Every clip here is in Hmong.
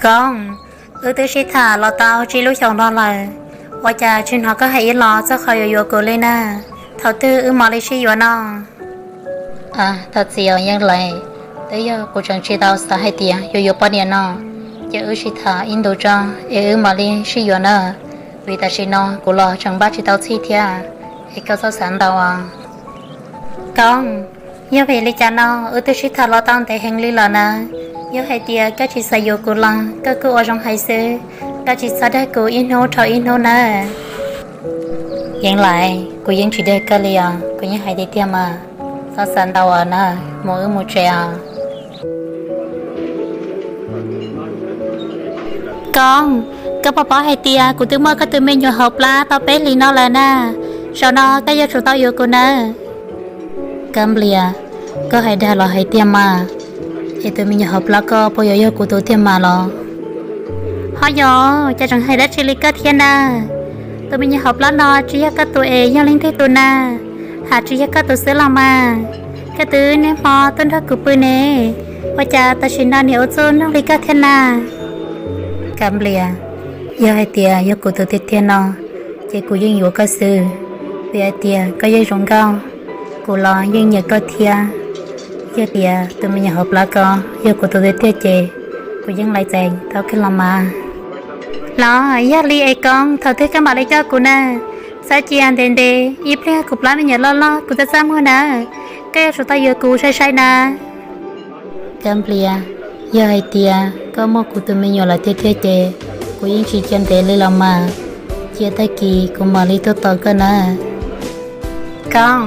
Koob, wb twb sib tham los tau tsib lub xyoos no lawm, ua cas tsis hnov koj hais ib los txog qhov yuav yuav kuv li na? Thaum twg wb mam li sib yuav no? Thov txim os Yeej Lais, twb yog kuv tseem tsis tau xav hais tias yuav yuav poj niam no, ces wb sib tham ib ntus tso es wb mam li sib yuav na, vim tam sim no kuv los tseem npaj tsis tau txhij thiab, es koj txhob xav ntau os. Koob, yog vim li cas no wb twb sib tham los tau ntev heev li lawm na, yog hais tias koj tsis xav yuav kuv los koj kuj ua zoo hais xwb, koj tsis txhob dag kuv ib hnub dhau ib hnub nawb. Yeej Lais, kuv yeej tsis dag koj li os, kuv yeej hais tiag tiag mas, txhob xav ntau os na, mus wb mus tsev os. Koob, koj puas paub hais tias kuv twb muaj koj tus me nyuam hauv plab tau peb hlis no lawm na, zaum no koj yuav tsum tau yuav kuv nawb. Kab Nplias, koj hais dag los hais tiag mas, es tus me nyuam hauv plab koj puas yuav yog kuv tus tiag mas los? Ho yog, cas tseem hais dab tsi li koj thiab na? Tus me nyuam hauv plab no tsis yog koj tus es yog leej twg tus na? Hais tsis yog koj tus xwb los mas. Koj twb niaj hmo tuaj nrog kuv pw ne, ua cas tam sim no niam ua txuj nug li koj thiab na? Kab Nplias, yog hais tias yog kuv tus tiag tiag no, ces kuv yeej yuav koj xwb, vim hais tias koj yeej zoo nkauj, kuv los yeej nyiam koj thiab. Yog tias tus me nyuam hauv plab ko yog kuv tus tiag tiag ces kuv yeej laij txais tau kawg los mas. Los yog li es Koob, thaum twg koj mam li coj kuv na? Txhob cia ntev ntev, ib pliag kuv plab me nyuam loj loj kuv txaj txaj muag na, koj yuav tsum tau yuav kuv sai sai na. Kab Nplias, yog hais tias koj muaj kuv tus me nyuam lawm tiag tiag ces kuv yeej tsis cia ntev li los mas, cia tag kis kuv mam li tuaj tos koj na. Koob,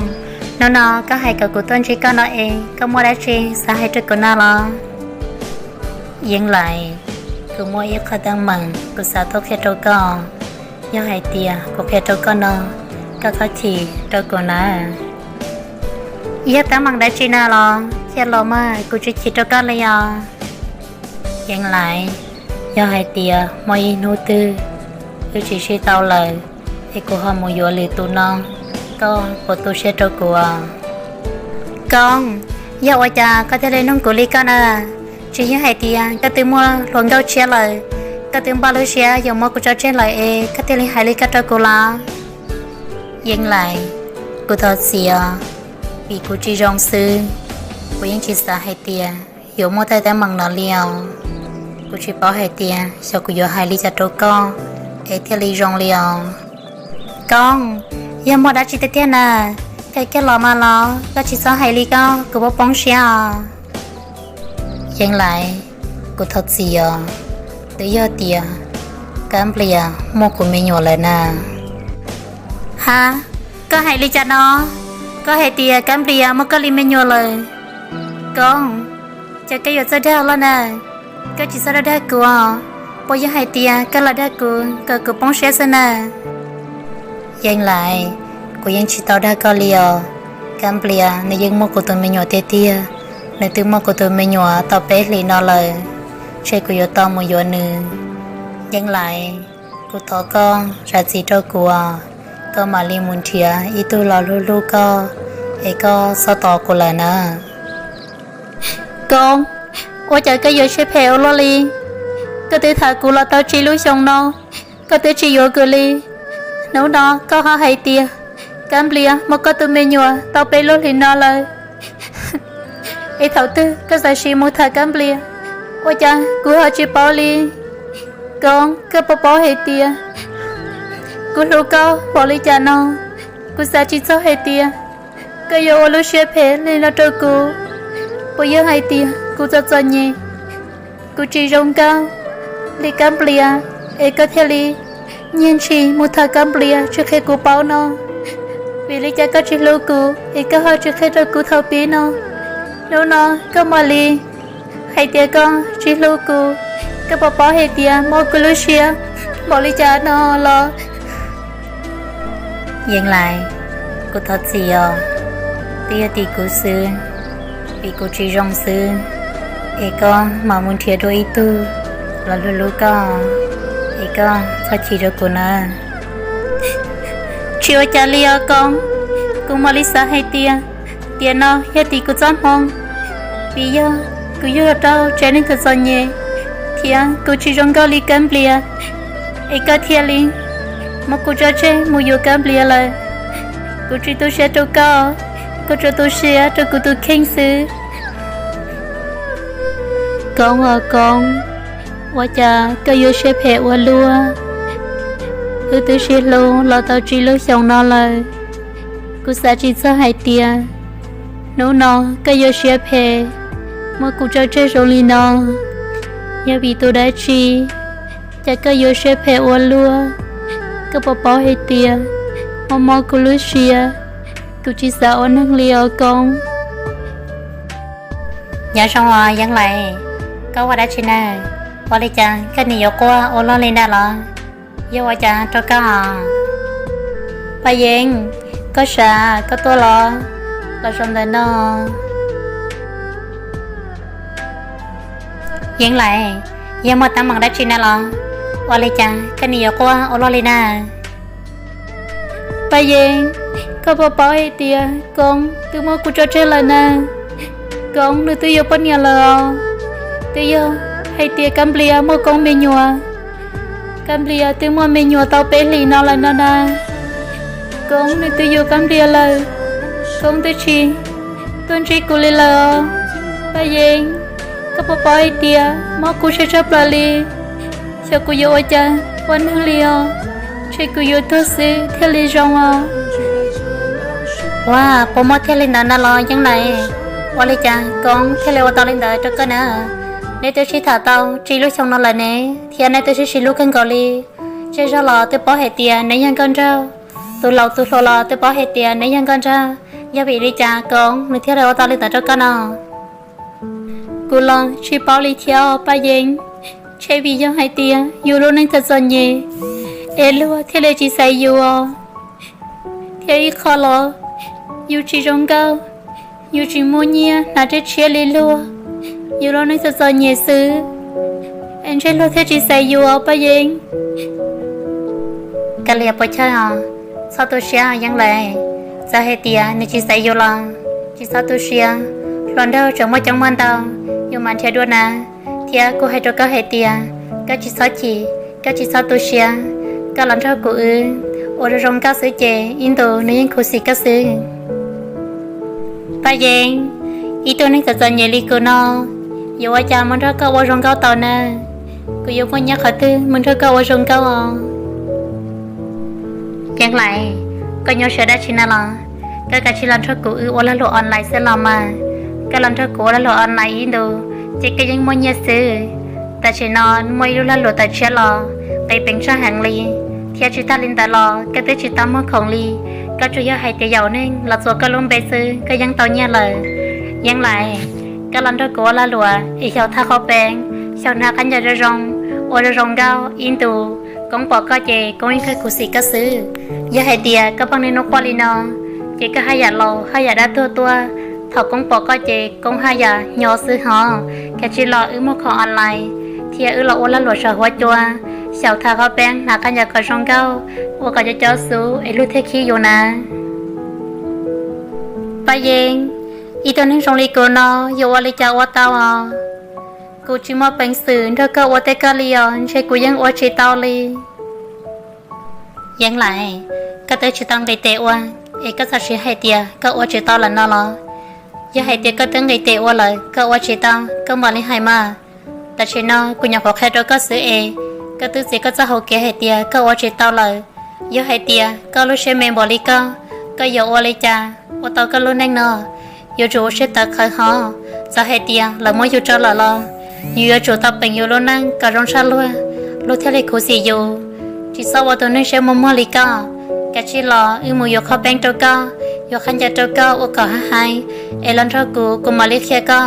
hnub no koj hais kom kuv tuaj ntsib koj no es koj muaj dab tsi xav hais rau kuv no los? Yeej Lais, kuv muaj ib qho teeb meem kuv xav tuaj qhia rau koj. Yog hais tias kuv qhia rau koj no, koj txhob chim rau kuv na. Yog teeb meem dab tsi na los qhia los mas, kuv tsis chim rau koj li os. Yeej Lais, yog hais tias muaj ib hnub twg wb tsis sib tau lawm, es kuv ho mus yuav lwm tus no, koj puas tu siab rau kuv? Koob, yog ua cas koj thiaj li nug kuv li koj na? Tsis yog hais tias koj twb muaj hluas nkauj tshiab lawm, koj twb npaj lub siab yuav muab kuv tso tseg lawm es koj thiaj li hais li koj rau kuv los? Yeej Lais, kuv thov txim os, vim kuv tsis zoo xwb, kuv yeej tsis xav hais tias yuav muaj tej teeb meem no li os. Kuv tsis paub hais tias xyov kuv yuav hais li cas rau koj es thiaj li zoo li os. Koob, yog muaj dab tsi tiag tiag na, qhia kiag los mas los, koj tsis txhob hais li koj, kuv poob poob siab os. Yeej Lais, kuv thov txim os, twb yog tias Kab Nplias muaj kuv me nyuam lawm na. Ha, koj hais li cas no? Koj hais tias Kab Nplias muaj koj li me nyuam lawm? Koob, ces koj yuav txawj dag loj na, koj tsis txhob dag dag kuv os, puas yog hais tias koj los dag kuv kom kuv poob siab xwb na? Yeej Lais, kuv yeej tsis tau dag koj li os. Kab Nplias nws yeej muaj kuv tus me nyuam tiag tiag, nws twb muaj kuv tus me nyuam tau peb hlis no lawm, ntshe kuv yuav tau mus yuav nws. Yeej Lais, kuv thov koj zam txim rau kuv os, koj mam li mus nrhiav ib tug los hlub hlub koj, es koj txhob tos kuv lawm na. Koob, ua cas koj yuav siab phem ua luaj li? Koj twb tham kuv los tau tsib lub xyoos no, koj twb tsis yuav kuv li. Hnub no koj ho hais tias Kab Nplias muaj koj tus me nyuam tau peb lub hlis no lawm. Es thaum twg koj xav sim mus tham Kab Nplias, ua cas kuv ho tsis paub li? Koob, koj puas paub hais tias kuv hlub koj npaum li cas no, kuv xav tsis txog hais tias koj yuav ua lub siab phem li no rau kuv. Puas yog hais tias kuv txom txom nyem, kuv tsis zoo nkauj li Kab Nplias, es koj thiaj li nyiag ntshis mus tham Kab Nplias tsis qhia kuv paub no? Vim li cas koj tsis hlub kuv es koj ho tsis qhia rau kuv thaum pib no? Hnub no koj mam li hais tias koj tsis hlub kuv, koj puas paub hais tias mob kuv lub siab npaum li cas no los? Yeej Lais, kuv thov txim os, twb yog tim kuv xwb, vim kuv tsis zoo xwb, es koj mam mus nrhiav dua ib tug los hlub hlub koj, es koj txhob chim rau kuv na. Tsis ua cas li os Koob, kuv mam li xav hais tias tiam no yog tim kuv txoj hmoo, vim yog kuv yug los rau tsev neeg txom txom nyem, thiab kuv tsis zoo nkauj li Kab Nplias, es koj thiaj li muab kuv tso tseg mus yuav Kab Nplias lawm. Kuv tsis tu siab rau koj, kuv tsuas tu siab rau kuv tus kheej xwb. Koob aw Koob, ua cas koj yuav siab phem ua luaj? Wb twb sib hlub los tau tsib lub xyoos no lawm, kuv xav tsis txog hais tias hnub no koj yuav siab phem muab kuv tso tseg zoo li no. Yog vim tus dab tsi, cas koj yuav siab phem ua luaj? Koj puas paub hais tias mob mob kuv lub siab, kuv tsis xav ua neeg li os Koob. Nyob zoo os Yeeb Lais, koj ua dab tsi na? Ua li cas koj nim yuav quaj ua luaj li ntawd los? Yog ua cas rau koj os? Paj Yeeb, koj sav koj tuaj los, los zaum ntawm no. Yeeb Lais, yog muaj teeb meem dab tsi na los? Ua li cas koj nim yuav quaj ua luaj li na? Paj Yeeb, koj puas paub hais tias Koob twb muab kuv tso tseg lawm na. Koob nws twb yuav poj niam lawm os. Twb yog hais tias Kab Nplias muaj Koob me nyuam. Kab Nplias twb muaj me nyuam tau peb hlis no lawm no na. Koob nws twb yuav Kab Nplias lawm, Koob twb tsis tuaj ntsib kuv li lawm os. Paj Yeeb, koj puas paub hais tias mob kuv siab tshaj plaws li. Xyov kuv yuav ua cas ua neeg li os, ntshe kuv yuav tuag xwb thiaj li zoo os. Ua, puas muaj thiaj li ntawd na los Yeeb Lais? Ua li cas Koob thiaj li ua tau li ntawd rau koj na? Neb twb sib tham tau tsib lub xyoo no lawm ne, thiab neb twb sib sib hlub kawg nkaus li. Zej zog los twb paub hais tias neb yog nkauj nraug, tus laus tus hluas los twb paub hais tias neb yog nkauj nraug. Yog vim li cas Koob nws thiaj li ua tau li ntawd rau koj no? Kuv los tsis paub li thiab os Paj Yeeb. Ntshe vim yog hais tias yus lub neej txom txom nyem es luag thiaj li tsis xaiv yus os. Thiab ib qho los yus tsis zoo nkauj, yus tsis muaj nyiaj hnav tej tshiab li luag, yus lub neej txom txom nyem xwb, es ntshe luag thiaj tsis xaiv yus os Paj Yeeb. Koj liam puas chawj os, txhob tu siab Yeeb Lais. Txawm hais tias nws tsis xaiv yus los tsis txhob tu siab, hluas nraug tseem muaj coob muaj ntau, yus mam nrhiav dua na. Thiab kuv hais rau koj hais tias koj tsis txhob chim, koj tsis txhob tu siab, koj los nrog kuv wb ua zoo zoo nkauj xwb ces ib ntus nws yeej khuv xim koj xwb. Paj Yeeb, ib tug neeg txom txom nyem li kuv no, yuav ua cas mus nrog koj ua zoo nkauj tau na? Kuv yuav muaj nyiaj qhov twg mus nrog koj ua zoo nkauj os? Yeeb Lais, koj nyuaj siab dab tsi na los? Koj kav tsij los nrog kuv wb ua lag luam online xwb los mas. Koj los nrog kuv ua lag luam online ib ntus ces koj yeej muaj nyiaj xwb. Tam sim no muaj ib lub lag luam tawm tshiab los nqis peev tsawg heev li, thiab tsis tag li ntawd los koj twb tsis tau muag khoom li. Koj tsuas yog hais tias yaum neeg los txuas koj lub npe xwb koj yeej tau nyiaj lawm. Yeeb Lais, koj los nrog kuv ua lag luam es xyaum thaj qhov peev, xyaum hnav qab ncaws zoo zoo, ua zoo zoo nkauj ib ntus, Koob pom koj ces Koob yeej kawg khuv xim koj xwb. Yog hais tias koj pheej niaj hnub quaj li no ces koj haj yam laus haj yam dab tuag tuaj. Thaum Koob pom koj ces Koob haj yam hnyo xwb hos. Kav tsij los wb muag khoom online thiab wb los ua lag luam saum huab cua, xyaum thaj qhov peev, hnav qab ncaws kom zoo nkauj, ua kom cov cov xub es luag thiaj khib yus na. Paj Yeeb, ib tug neeg zoo li kuv no yuav ua li cas ua tau os? Kuv tsis muaj peev xwm nrog koj ua tej koj li os, ntshe kuv yeej ua tsis tau li. Yeeb Lais, koj twb tsis tau nqis tes ua es koj txawm siv hais tias koj ua tsis tau lawm no los? Yog hais tias koj twb nqis tes ua lawm koj ua tsis tau koj mam li hais mas. Tam sim no kuv nyuam qhuav qhia rau koj xwb es koj twb txiav koj txoj hau kev hais tias koj ua tsis tau lawm. Yog hais tias koj lub siab me npaum li koj, koj yuav ua li cas ua tau koj lub neej no? Yuav tsum ua siab tawv qhawv hov. Txawm hais tias lawv muab yus tso lawm los yus yuav tsum tau peem yus lub neej kom zoo tshaj luag, luag thiaj li khuv xim yus. Tsis txhob ua tus neeg siab muag muag li koj. Kav tsij los wb mus yuav qhov peev rau koj, yuav qhab ncaws rau koj ua kom haj hais, es los nrog kuv, kuv mam li qhia koj.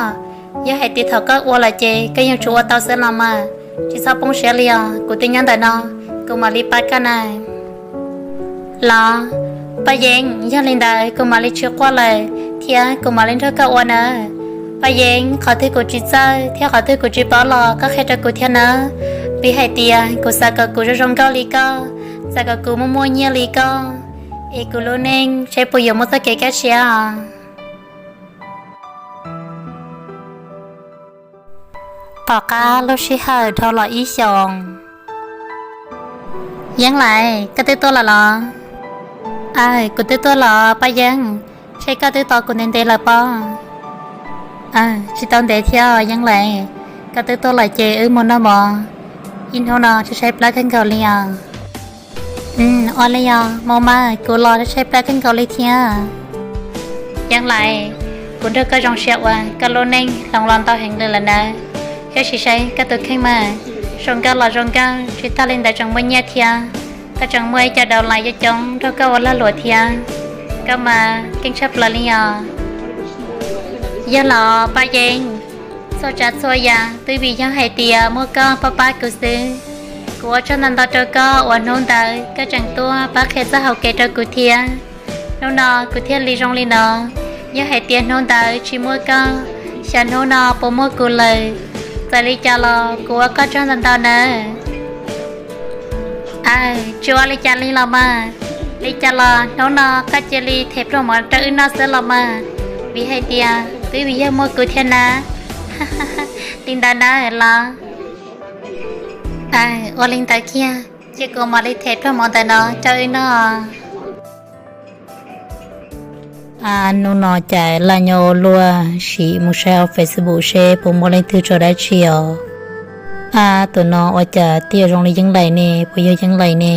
Yog hais tias thaum koj ua lawm ces koj yeej tsum ua tau xwb los mas, tsis txhob poob siab li os, kuv twb nyob ntawm no, kuv mam li pab koj na. Los, Paj Yeeb, yog li ntawd kuv mam li tsis quaj lawm thiab kuv mam li nrog koj ua nawb. Paj Yeeb, qhov twg kuv tsis txawj thiab qhov twg kuv tsis paub los koj qhia rau kuv thiab nawb. Piv hais tias kuv xav kom kuv zoo zoo nkauj li koj, xav kom kuv muaj muaj nyiaj li koj, es kuv lub neej saib puas yuav muaj txoj kev kaj siab os. Tom qab lub sij hawm dhau los ib xyoos. Yeeb Lais, koj twb tuaj lawm los? Aw, kuv twb tuaj los Paj Yeeb, ntshe koj twb tos kuv ntev ntev lawm pob? Aw, tsis tau ntev thiab Yeeb Lais, koj twb tuaj lawm ces wb mus noj mov, ib hnub no saib plab kawg nkaus li os. Ua li os, mus mas kuv los saib plab kawg nkaus li thiab. Yeeb Lais, kuv nrog koj zoo siab uas koj lub neej hloov los ntau heev li lawm nawb, thiab sim saib koj tus kheej mas zoo nkauj los zoo nkauj, tsis tag li ntawd tseem muaj nyiaj thiab, koj tseem muaj ib co daus lais coob coob nrog koj ua lag luam thiab, koj mas keej tshaj plaws li os. Yog los Paj Yeeb, txhua tsav txhua yam twb vim yog hais tias muaj koj pab pab kuv xwb. Kuv ua tsaug ntau ntau rau koj uas hnub ntawd koj tseem tuaj pab qhia txoj hauv kev rau kuv thiab. Hnub no kuv thiaj li zoo li no. Yog hais tias hnub ntawd tsis muaj koj, xyov hnub no puas muaj kuv lawm. Txawm li cas los kuv ua koj tsaug ntau ntau nawb. Aw, tsis ua li cas li los mas. Li cas los hnub no koj cia li them pluag mov rau wb noj xwb los mas, vim hais tias twb vim yog muaj kuv thiab na. Li ntawd na los? Aw, ua li ntawd kiag, cia kuv mam li them pluag mov ntawm no rau wb noj. Hnub no cas laj nyob ua luaj, sim mus saib hauv Facebook seb puas muaj leej twg tso dab tsi os. Ab, tus no ua cas twb zoo li Yeeb Lais ne, puas yog Yeeb Lais ne?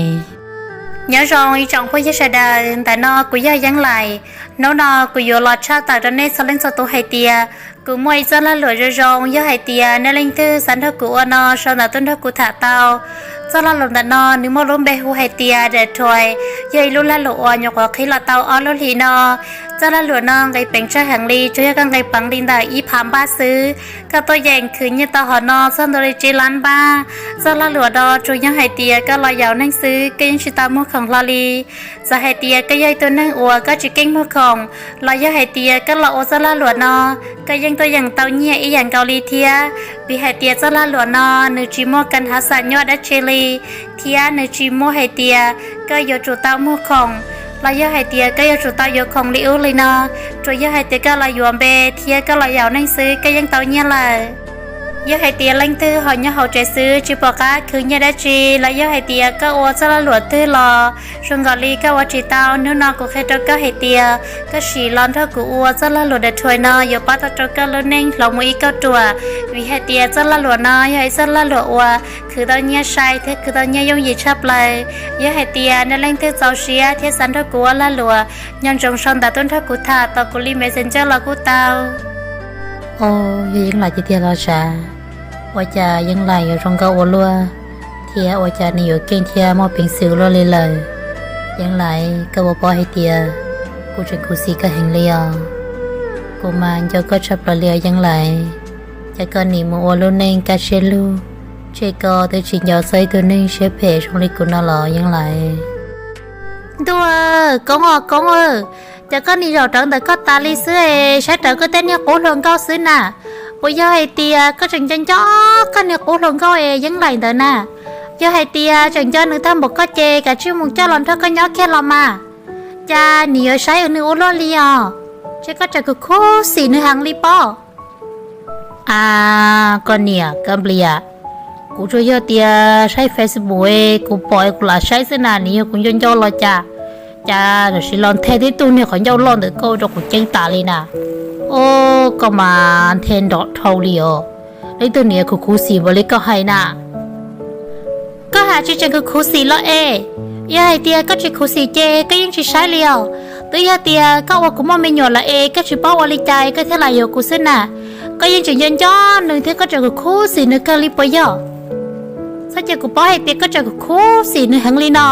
Nyob zoo ib tsoom phooj ywg sawv daws, ntawm no kuv yog Yeeb Lais. Hnub no kuv yuav los tshaj tawm rau nej txhua leej txhua tus hais tias kuv muaj ib txoj lag luam zoo zoo, yog hais tias nej leej twg xav nrog kuv ua no sau ntawv tuaj nrog kuv tham tau. Txoj lag luam ntawm no nws muaj lub npe hu hais tias The Toy, yog ib lub lag luam uas nyuam qhuav qhib los tau ob lub hlis no. Txoj lag luam no nqis peev tsawg heev li, tsuas yog koj nqis peev li ntawm ib phav npab xwb, koj tuaj yeem khwv nyiaj tau hov no txog ntua li tsib lab npab. Txoj lag luam no tsuas yog hais tias koj los yaum neeg xwb, koj yeej tsis tau muag khoom hlo li. Txawm hais tias koj yog ib tug neeg uas koj tsis keej muag khoom, los yog hais tias koj los ua txoj lag luam no, koj yeej tuaj yeem tau nyiaj ib yam nkaus li thiab. Vim hais tias txoj lag luam no nws tsis muaj kas hav xam nyuaj dab tsi li, thiab nws tsis muaj hais tias koj yuav tsum tau muag khoom, los yog hais tias koj yuav tsum tau yuav khoom li ub li no. Tsuas yog hais tias koj los yuav npe thiab koj los yaum neeg xwb, koj yeej tau nyiaj lawm. Yog hais tias leej twg ho nyob hauv tsev xwb tsis pom qab khwv nyiaj dab tsi, los yog hais tias koj ua txoj lag luam twg los zoo nkaus li koj ua tsis tau, hnub no kuv qhia rau koj hais tias koj sim los nrog kuv ua txoj lag luam The Toy no yuav pab tau rau koj lub neej hloov mus ib kauj ruam. Vim hais tias txoj lag luam no yog ib txoj lag luam uas khwv tau nyiaj sai thiab khwv tau nyiaj yooj yim tshaj plaws. Yog hais tias nej leej twg txaus siab thiab xav nrog kuv ua lag luam, nco ntsoov sau ntawv tuaj nrog kuv tham tau kuv li Messenger los kuj tau. Os, yog Yeeb Lais tiag tiag los sav, ua cas Yeeb Lais yuav zoo nkauj ua luaj, thiab ua cas nws yuav keej thiab muaj peev xwm ua luaj li lawm. Yeeb Lais, koj puas paub hais tias kuv tseem khuv xim koj heev li os. Kuv mas nco koj tshaj plaws li os Yeeb Lais. Cas koj nim mus ua lub neej kaj siab lug, ntshe koj twb tsis nco txog ib tug neeg siab phem zoo li kuv no los Yeeb Lais. Ntuj, Koob os Koob, cas koj nim zaum rawv ntawm koj tas li xwb es saib rawv koj tej niag qub hluas nkauj xwb na? Puas yog hais tias koj tseem nco nco koj niag qub hluas nkauj es Yeeb Lais ntawd na? Yog hais tias tseem nco nws tag npaum koj ces kav tsij mus coj los nrog koj nyob kiag los mas. Cas nim yuav saib nws ua luaj li os? Ntshe koj tseem khuv khuv xim nws heev li pob. A, koj niam Kab Nplias, kuv tsuas yog tias saib Facebook es kuv pom es kuv lam saib xwb na, nws yog kuv nco nco los cas? Cas tam sim los nthe tib tug niag qhov ncauj loj ntawm koj rau kuv ceeb tas li na. Os, koj mas nthe nrov dhau li os. Leej twg niam khuv khuv xim npaum li koj hais na? Koj hais tsis tseem khuv khuv xim los es? Yog hais tias koj tsis khuv xim ces koj yeej tsis saib li os. Twb yog tias koj ua kuv muaj me nyuam lawm es koj tsis paub ua li cas koj thiaj lam yuav kuv xwb na. Koj yeej tseem nco nco nws thiab koj tseem khuv khuv xim nws kawg li puas yog? Txhob cia kuv paub hais tias koj tseem khuv khuv xim nws heev li no.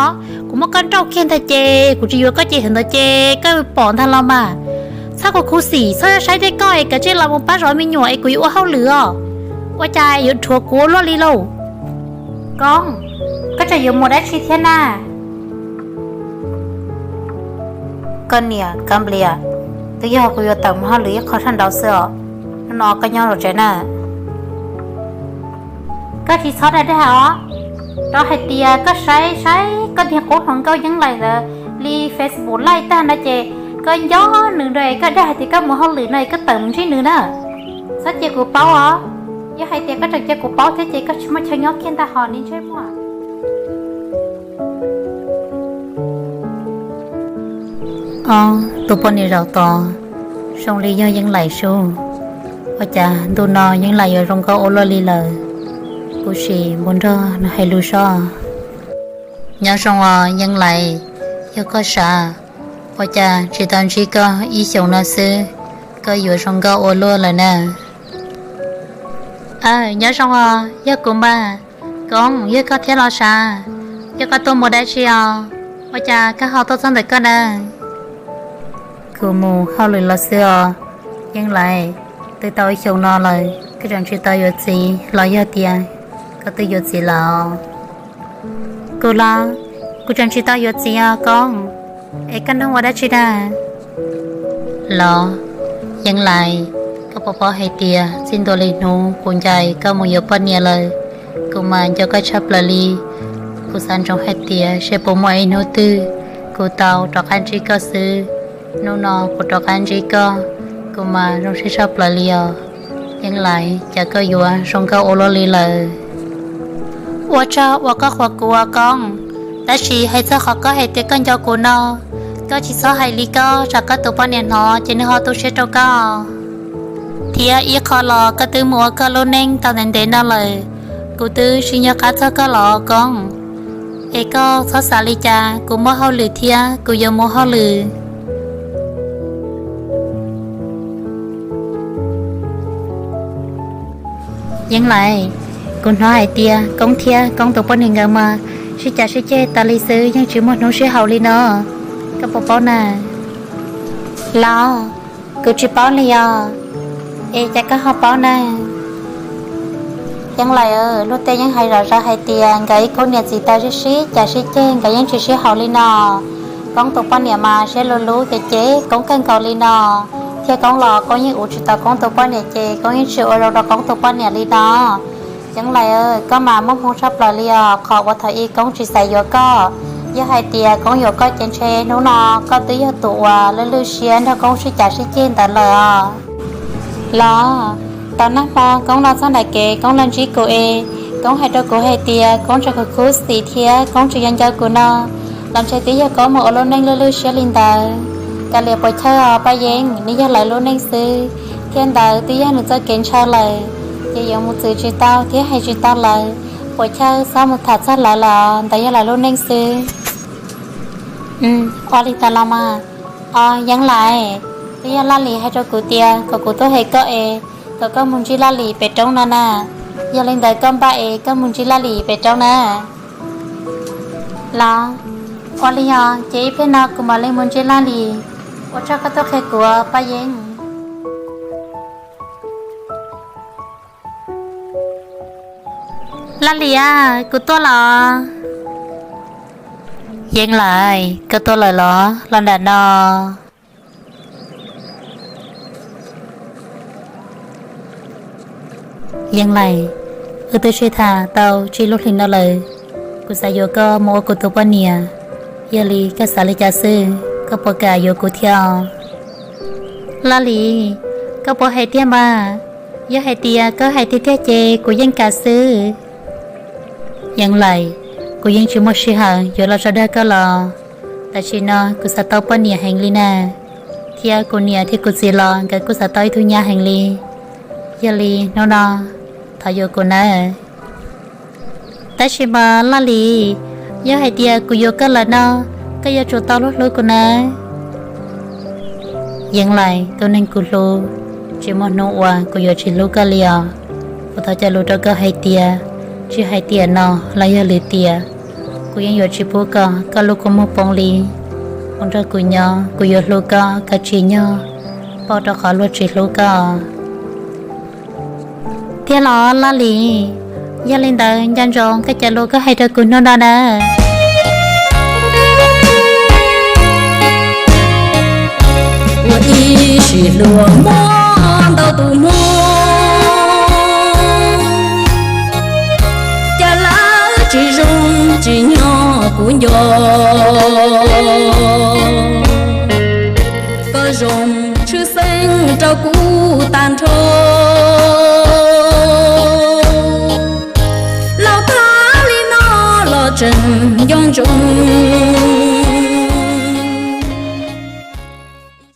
Kuv muab koj nrauj kiag ntag ces kuv tsis yuav koj ces thaum ntawd ces koj pom ntag los mas. Txhob khuv khuv xim, txhob saib tej koj es kav tsij los mus pab zov me nyuam es kuv yuav ua hauj lwm os. Ua cas yuav dhuav kuv ua luaj li lauj? Koob, koj tseem yuav mus dab tsi thiab na? Koj niam Kab Nplias, twb yog kuv yuav tawm mus hauj lwm ib qho sab nraud xwb os. Hnub no koj nyob zov tsev na. Koj tsis txhob dag dag os. Rau hais tias koj saib saib koj niag qub hluas nkauj Yeeb Lais ntawd li Facebook laij tag no ces koj nco nws nrog koj dag hais tias koj mus hauj lwm no es koj tawm mus ntsib nws na. Txhob cia kuv paub os. Yog hais tias koj tseem cia kuv paub thiab ces koj tsis muaj chaw nyob kiag ntag hos niag ntsej muag. Ob tug poj niam zaum tod zoo li yog Yeeb Lais sub. Ua cas ntu no Yeeb Lais yuav zoo nkauj ua luaj li lawm? Kuv sim mus nrog nws hais lus sob. Nyob zoo os Yeeb Lais, yog koj sav, ua cas tsis tau ntsib koj ib xyoos no xwb, koj yuav zoo nkauj ua luaj lawm na? Aw, nyob zoo os, yog kuv mas. Koob, yog koj thiab los sav? Yog koj tuaj mus dab tsi os? Ua cas koj ho tuaj txog ntawm koj na? Kuv mus hauj lwm los xwb os. Yeeb Lais, twb tau ib xyoos no lawm koj tseem tsis tau yuav txiv los yog tias koj twb yuav txiv lawm os? Kuv los, kuv tseem tsis tau yuav txiv os Koob. Es koj nug ua dab tsi na? Los, Yeeb Lais, koj puas paub hais tias txij ntua li hnub kuv ncaim koj mus yuav poj niam lawm, kuv mas nco koj tshaj plaws li. Kuv xav ntsoov hais tias seb puas muaj ib hnub twg kuv tau rov qab ntsib koj xwb. Hnub no kuv rov qab ntsib koj, kuv mas zoo siab tshaj plaws li os. Yeeb Lais, cas koj yuav zoo nkauj ua luaj li lawm? Ua tsaug uas koj qhuas kuv os Koob, tab sis hais txog qhov koj hais tias koj nco kuv no, koj tsis txhob hais li koj, tsam koj tus poj niam hnov ces nws ho tu siab rau koj. Thiab ib qho los koj twb mus ua koj lub neej tau ntev ntev no lawm, kuv twb tsis nco qab txog koj los Koob. Es koj txhob xav li cas, kuv muaj hauj lwm thiab kuv yuav mus hauj lwm. Yeeb Lais, kuv hnov hais tias Koob thiab Koob tus poj niam nkawd mas sib cav sib ceg tas li xwb, yeej tsis muaj hnub sib haum li no, koj puas paub na? Los, kuv tsis paub li os. Es cas koj ho paub na? Yeeb Lais, luag tej yeej hais zom zaws hais tias nkawd ib khub niam txiv tau sib sib cav sib ceg nkawd yeej tsis sib haum li no. Koob tus poj niam mas siab luv luv ces cem Koob kawg nkaus li no, thiab Koob los Koob yeej ua tsis tau Koob tus poj niam ces Koob yeej tsis ua zoo rau Koob tus poj niam li no. Yeeb Lais, koj mas muaj hmoo tshaj plaws li os, qhov uas thaum ub Koob tsis xav yuav koj, yog hais tias Koob yuav koj ces ntshe hnub no koj twb yog tus uas lwj lwj siab nrog Koob sib cav sib ceg ntawd lawm os. Los, tau nag hmo Koob los txog nram kev Koob los ntsib kuv es Koob hais rau kuv hais tias Koob tseem khwv khub xim thiab Koob tseem nco nco kuv no, los ntshe twb yog Koob mus ua lub neej lwj lwj siab li ntawd. Kav liam puas chawj os Paj Yeeb, nws yog lawv lub neej xwb, thiab ntawd twb yog nws txoj kev ntshaw lawm, ces yuav mus txwv tsis tau thiab hais tsis tau lawv. Puas chawj, txhob mus tham txog lawv lawm, ntawd yog lawv lub neej xwb. Ua li ntawd los mas. Os Yeeb Lais, twb yog Laj Lis hais rau kuv tias kom kuv tuaj hais koj es kom koj mus ntsib Laj Lis pem roob no na. Yog li ntawd koj npaj es koj mus ntsib Laj Lis pem roob na. Los, ua li os, ces ib pliag no kuv mam li mus ntsib Laj Lis. Ua tsaug koj tuaj qhia kuv Paj Yeeb. Laj Lis, kuv tuaj los. Yeeb Lais, koj tuaj lawm los los nram no? Yeeb Lais, wb twb sib tham tau tsib lub hlis no lawm, kuv xav yuav koj mus ua kuv tus poj niam, yog li koj xav li cas xwb, koj puas kam yuav kuv thiab os? Laj Lis, koj puas hais tiag mas? Yog hais tias koj hais tiag tiag ces kuv yeej kam xwb. Yeeb Lais, kuv yeej tsis muaj sij hawm yuav los tso dag koj los, tam sim no kuv xav tau poj niam heev li na, thiab kuv niam thiab kuv txiv los nkawd kuj xav tau ib tug nyab heev li. Yog li hnub no thov yuav kuv nawb. Tab sis mas Laj Lis, yog hais tias kuv yuav koj lawm no, koj yuav tsum tau hlub hlub kuv nawb. Yeeb Lais tus neeg kuv hlub, tsis muaj hnub uas kuv yuav tsis hlub koj li os. Kuv thov cog lus rau koj hais tias, tsis hais tiam no los yog lwm tiam, kuv yeej yuav tsis pub kom koj lub kua muag poob li. Mus nrog kuv nyob, kuv yuav hlub koj kom tsim nyog, pauj rau qhov luag tsis hlub koj. Thiab los Laj Lis, yog li ntawd nco ntsoov koj cov lus koj hais rau kuv hnub no na. Ua ib sim hluas muaj ntau tus hmoob, cas lawv tsis zoo tsis nyog kuv nco. Koj zoo tshwj xeeb rau kuv tag nrho. tseem nco ntsoov